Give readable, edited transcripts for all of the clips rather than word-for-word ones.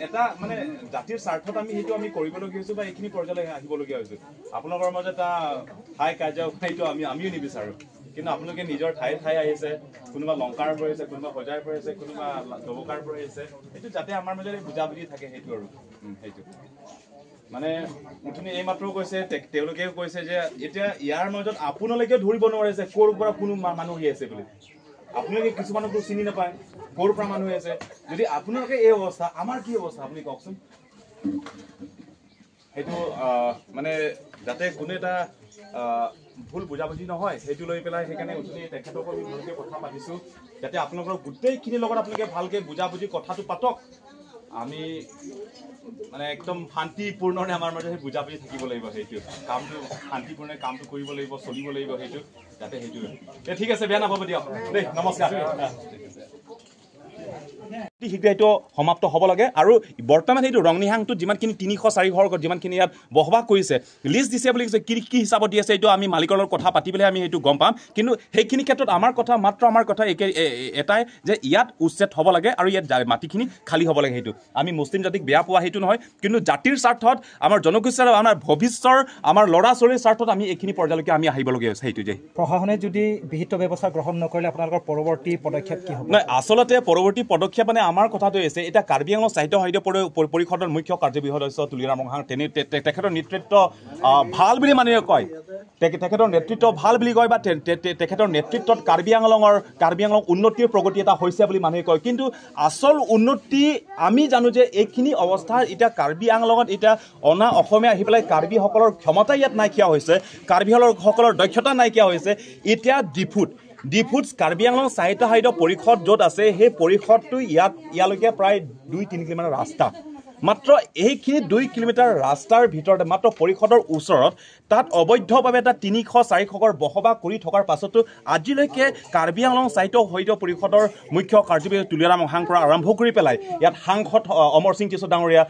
এটা মানে জাতিৰ স্বাৰ্থত আমি সেইটো আমি কৰিবলগীয়া হৈছোঁ বা এইখিনি পৰ্যায়লৈ আহিবলগীয়া হৈছোঁ। আপোনালোকৰ মাজত এটা ঠাই কাৰ্য সেইটো আমিও নিবিচাৰোঁ, কিন্তু আপোনালোকে নিজৰ ঠায়ে ঠায়ে আহিছে, কোনোবা লংকাৰ পৰা আহিছে, কোনোবা সজাইৰ পৰা আহিছে, কোনোবা ডবকাৰ পৰা আহিছে, সেইটো যাতে আমাৰ মাজত বুজাবুজি থাকে সেইটো আৰু সেইটো মানে উঠনি এইমাত্ৰও কৈছে, তেওঁলোকেও কৈছে যে এতিয়া ইয়াৰ মাজত আপোনালোকেও ধৰিব নোৱাৰে যে ক'ৰ পৰা কোনো মানুহ আহি আছে বুলি। আপোনালোকে কিছুমানকতো চিনি নাপায় ক'ৰ পৰা মানুহ আছে। যদি আপোনালোকে এই অৱস্থা, আমাৰ কি অৱস্থা আপুনি কওকচোন। সেইটো মানে যাতে কোনো এটা ভুল বুজাবুজি নহয় সেইটো লৈ পেলাই সেইকাৰণে উঠনি তেখেতকো আমি ভালকৈ কথা পাতিছোঁ, যাতে আপোনালোকৰ গোটেইখিনিৰ লগত আপোনালোকে ভালকৈ বুজাবুজি কথাটো পাতক। আমি মানে একদম শান্তিপূৰ্ণৰে আমাৰ মাজত সেই বুজাবুজি থাকিব লাগিব, সেইটো কামটো শান্তিপূৰ্ণে কামটো কৰিব লাগিব, চলিব লাগিব, সেইটো যাতে সেইটো। ঠিক আছে, বেয়া নাপাব দিয়ক দেই, নমস্কাৰ। শীঘ্ৰে এইটো সমাপ্ত হ'ব লাগে। আৰু বৰ্তমান সেইটো ৰংনিহাংটোত যিমানখিনি 300-400 যিমানখিনি ইয়াত বসবাস কৰিছে, লিষ্ট দিছে বুলি কৈছে, কি কি হিচাপত দি আছে এইটো আমি মালিকৰ লগত কথা পাতি পেলাই আমি সেইটো গম পাম। কিন্তু সেইখিনি ক্ষেত্ৰত আমাৰ কথা মাত্ৰ আমাৰ কথা একে এটাই যে ইয়াত উচ্ছেদ হ'ব লাগে আৰু ইয়াত মাটিখিনি খালী হ'ব লাগে। সেইটো আমি মুছলিম জাতিক বেয়া পোৱা সেইটো নহয়, কিন্তু জাতিৰ স্বাৰ্থত, আমাৰ জনগোষ্ঠীৰ, আমাৰ ভৱিষ্যৰ, আমাৰ ল'ৰা ছোৱালীৰ স্বাৰ্থত আমি এইখিনি পৰ্যায়লৈকে আমি আহিবলগীয়া হৈছে। সেইটো যে প্ৰশাসনে যদি বিহিত ব্যৱস্থা গ্ৰহণ নকৰিলে আপোনালোকৰ পৰৱৰ্তী পদক্ষেপ কি হ'ব? নাই, আচলতে পৰৱৰ্তী পদক্ষেপ মানে আমাৰ কথাটো হৈছে, এতিয়া কাৰ্বি আংলং সাহিত্য সাহিত্য পৰিষদৰ মুখ্য কাৰ্যবাহী সদস্য তুলিৰাম ৰংহাং, তেখেতৰ নেতৃত্ব ভাল বুলি মানুহে কয়, তেখেতৰ নেতৃত্ব ভাল বুলি কয় বা তেখেতৰ নেতৃত্বত কাৰ্বি আংলং উন্নতিৰ প্ৰগতি এটা হৈছে বুলি মানুহে কয়। কিন্তু আচল উন্নতি আমি জানো যে এইখিনি অৱস্থা এতিয়া কাৰ্বি আংলঙত এতিয়া অনা অসমীয়া আহি পেলাই কাৰ্বিসকলৰ ক্ষমতা ইয়াত নাইকিয়া হৈছে, কাৰ্বিসকলৰ দক্ষতা নাইকিয়া হৈছে। এতিয়া ডিফুত কাৰ্বি আংলং সাহিত্য সাহিত্য পৰিষদ য'ত আছে, সেই পৰিষদটো ইয়ালৈকে প্ৰায় 2-3 কিলোমিটাৰ ৰাস্তা, মাত্ৰ এইখিনি 2 কিলোমিটাৰ ৰাস্তাৰ ভিতৰতে মাত্ৰ পৰিষদৰ ওচৰত তাত অবৈধভাৱে এটা 300-400 বসবাস কৰি থকাৰ পাছতো আজিলৈকে কাৰ্বি আংলং সাহিত্য সাহিত্য পৰিষদৰ মুখ্য কাৰ্যবাহী তুলিৰাম ৰংহাং পৰা আৰম্ভ কৰি পেলাই ইয়াত সাংসদ অমৰ সিং টিছো ডাঙৰীয়া,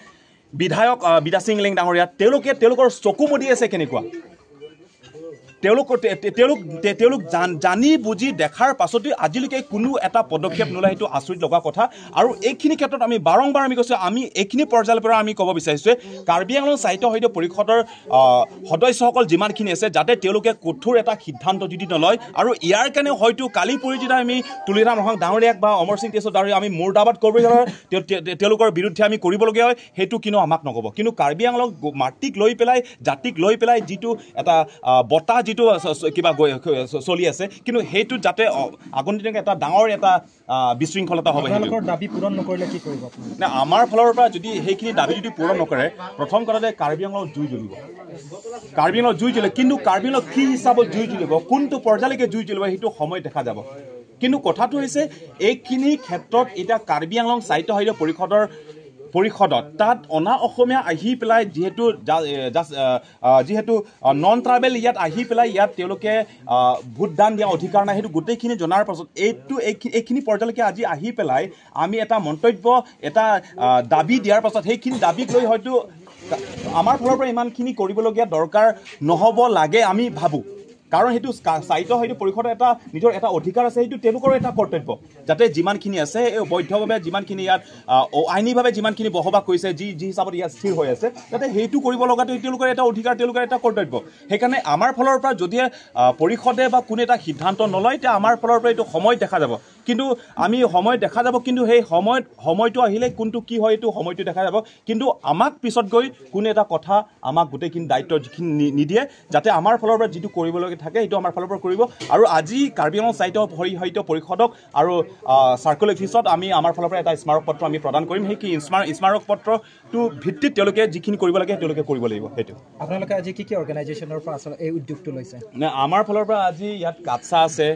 বিধায়ক বিদাসিং লেং ডাঙৰীয়া, তেওঁলোকে তেওঁলোকৰ চকু মুদি আছে। কেনেকুৱা তেওঁলোক তেওঁলোক জানি বুজি দেখাৰ পাছতো আজিলৈকে কোনো এটা পদক্ষেপ নোলায়, সেইটো আচৰিত লগা কথা। আৰু এইখিনি ক্ষেত্ৰত আমি বাৰম্বাৰ আমি কৈছোঁ, আমি এইখিনি পৰ্যায়ৰ পৰা আমি ক'ব বিচাৰিছোঁ কাৰ্বি আংলং সাহিত্য সাহিত্য পৰিষদৰ সদস্যসকল যিমানখিনি আছে যাতে তেওঁলোকে কঠোৰ এটা সিদ্ধান্ত যদি নলয়, আৰু ইয়াৰ কাৰণে হয়তো কালি পৰি যেতিয়া আমি তুলিৰাম ৰংহাং ডাঙৰীয়াক বা অমৰ সিং টেছো ডাঙৰীয়া আমি মুৰ্দাবাদ কৰিবলগীয়া হয়, তেওঁলোকৰ বিৰুদ্ধে আমি কৰিবলগীয়া হয়, সেইটো কিন্তু আমাক নক'ব। কিন্তু কাৰ্বি আংলং মাটিক লৈ পেলাই, জাতিক লৈ পেলাই যিটো এটা বতাহ যিটো কিবা চলি আছে, কিন্তু সেইটো যাতে আগন্তুক দিনত এটা ডাঙৰ এটা বিশৃংখলতা হ'ব। দাবী পূৰণ নকৰিলে কি কৰিব? নে আমাৰ ফালৰ পৰা যদি সেইখিনি দাবী যদি পূৰণ নকৰে, প্ৰথম কথাতে কাৰ্বি আংলঙত জুই জ্বলিব, কাৰ্বি আংলঙত জুই জ্বলিব। কিন্তু কাৰ্বি আংলঙত কি হিচাপত জুই জ্বলিব, কোনটো পৰ্যায়লৈকে জুই জ্বলিব, সেইটো সময় দেখা যাব। কিন্তু কথাটো হৈছে এইখিনি ক্ষেত্ৰত এতিয়া কাৰ্বি আংলং সাহিত্য সাহিত্য পৰিষদত তাত অনা অসমীয়া আহি পেলাই যিহেতু নন ট্ৰাইবেল ইয়াত আহি পেলাই ইয়াত তেওঁলোকে ভোটদান দিয়া অধিকাৰ নাই, সেইটো গোটেইখিনি জনাৰ পাছত এইখিনি পৰ্যায়লৈকে আজি আহি পেলাই আমি এটা মন্তব্য, এটা দাবী দিয়াৰ পাছত সেইখিনি দাবীক লৈ হয়তো আমাৰ ফালৰ পৰা ইমানখিনি কৰিবলগীয়া দৰকাৰ নহ'ব লাগে আমি ভাবোঁ। কাৰণ সেইটো সাহিত্য সাহিত্য পৰিষদৰ এটা নিজৰ এটা অধিকাৰ আছে, সেইটো তেওঁলোকৰো এটা কৰ্তব্য, যাতে যিমানখিনি আছে এই বৈধভাৱে যিমানখিনি ইয়াত আইনীভাৱে যিমানখিনি বসবাস কৰিছে, যি যি হিচাপত ইয়াত স্থিৰ হৈ আছে, যাতে সেইটো কৰিব লগাটো তেওঁলোকৰ এটা অধিকাৰ, তেওঁলোকৰ এটা কৰ্তব্য। সেইকাৰণে আমাৰ ফালৰ পৰা যদি পৰিষদে বা কোনো এটা সিদ্ধান্ত নলয়, তেতিয়া আমাৰ ফালৰ পৰা এইটো সময় দেখা যাব। কিন্তু আমি সময় দেখা যাব, কিন্তু সেই সময়টো আহিলে কোনটো কি হয় এইটো সময়টো দেখা যাব। কিন্তু আমাক পিছত গৈ কোনো এটা কথা আমাক গোটেইখিনি দায়িত্ব যিখিনি নিদিয়ে, যাতে আমাৰ ফালৰ পৰা যিটো কৰিবলগীয়া থাকে সেইটো আমাৰ ফালৰ পৰা কৰিব। আৰু আজি কাৰ্বি আংলং সাহিত্য সাহিত্য পৰিষদক আৰু চাৰ্কল অফিচত আমি আমাৰ ফালৰ পৰা এটা স্মাৰক পত্ৰ আমি প্ৰদান কৰিম। সেই কি স্মাৰক পত্ৰটোৰ ভিত্তিত তেওঁলোকে যিখিনি কৰিব লাগে তেওঁলোকে কৰিব লাগিব। সেইটো আপোনালোকে আজি কি কি অৰ্গেনাইজেশ্যনৰ পৰা আচলতে এই উদ্যোগটো লৈছে? নে আমাৰ ফালৰ পৰা আজি ইয়াত কাটছা আছে,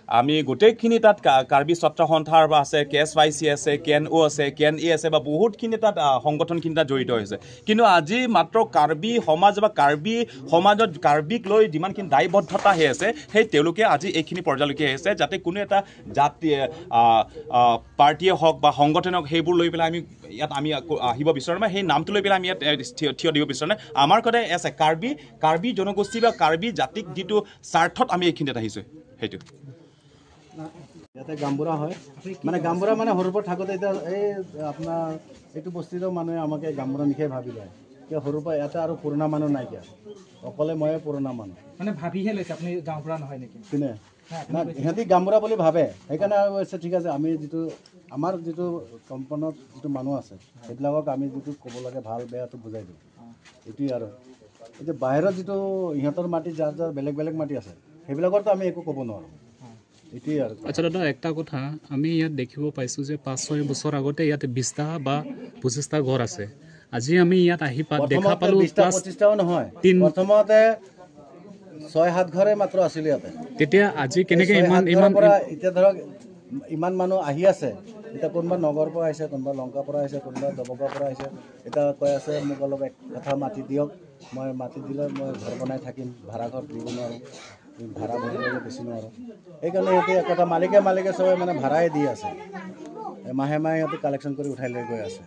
আমি গোটেইখিনি তাত কাৰ্বি ছাত্ৰ সন্থাৰ বা আছে, কে এছ ৱাই চি আছে, কে এন অ' আছে, কে এন ই আছে, বা বহুতখিনি তাত সংগঠনখিনি তাত জড়িত হৈছে। কিন্তু আজি মাত্ৰ কাৰ্বি সমাজ বা কাৰ্বি সমাজত কাৰ্বিক লৈ যিমানখিনি দায়বদ্ধতা হৈ আছে, সেই তেওঁলোকে আজি এইখিনি পৰ্যায়লৈকে আহিছে, যাতে কোনো এটা জাতি পাৰ্টীয়ে হওক বা সংগঠনে হওক সেইবোৰ লৈ পেলাই আমি ইয়াত আমি আহিব বিচৰা নাই, সেই নামটো লৈ পেলাই আমি ইয়াত থিয় দিব বিচৰা নাই। আমাৰ কথা আছে কাৰ্বি কাৰ্বি জনগোষ্ঠী বা কাৰ্বি জাতিক যিটো স্বাৰ্থত আমি এইখিনিত আহিছোঁ সেইটো। ইয়াতে গামবুঢ়া হয়, মানে গামবুঢ়া মানে সৰুৰ পৰা থাকোঁতে এতিয়া এই আপোনাৰ এইটো বস্তিৰো মানুহে আমাকে গামবুঢ়া নিশাই ভাবি লয়। কিয় সৰুৰ পৰা ইয়াতে আৰু পুৰণা মানুহ নাইকিয়া, অকলে ময়ে পুৰণা মানুহ। মানে ভাবিহে লৈছে আপুনি গাঁওবুঢ়া নহয় নেকি? কোনে না, সিহঁতি গামবুঢ়া বুলি ভাবে। সেইকাৰণে আৰু কৈছে ঠিক আছে, আমি যিটো আমাৰ যিটো কম্পাউণ্ডত যিটো মানুহ আছে সেইবিলাকক আমি যিটো ক'ব লাগে ভাল বেয়াটো বুজাই দিওঁ, এইটোৱে। আৰু এতিয়া বাহিৰত যিটো ইহঁতৰ মাটি, যাৰ যাৰ বেলেগ বেলেগ মাটি আছে, সেইবিলাকৰতো আমি একো ক'ব নোৱাৰোঁ, এইটোৱে আৰু। আচ্ছা দাদা, একটা কথা আমি ইয়াত দেখিব পাইছোঁ যে 5-6 বছৰ আগতে ইয়াতে 20টা বা 25টা ঘৰ আছে। আজি আমি ইয়াত আহি দেখা পালোঁ 20টা 25টাও নহয়, প্ৰথমতে 6-7 ঘৰে মাত্ৰ আছিলে ইয়াতে। তেতিয়া আজি কেনেকৈ ইমান ইমান পৰা এতিয়া ধৰক ইমান মানুহ আহি আছে। এতিয়া কোনোবা নগৰৰ পৰা আহিছে, কোনোবা লংকাৰ পৰা আহিছে, কোনোবা দবকাৰ পৰা আহিছে। এতিয়া কৈ আছে মোক অলপ এক কথা মাটি দিয়ক, মই মাটি দিলে মই ঘৰ বনাই থাকিম, ভাড়া ঘৰ দিব নোৱাৰোঁ, ভাড়া ভৰিবলৈ বেছি নোৱাৰোঁ। সেইকাৰণে সিহঁতে এক কথা মালিকে মালিকে চবে মানে ভাড়াই দি আছে, মাহে মাহে সিহঁতে কালেকশ্যন কৰি উঠাই লৈ গৈ আছে।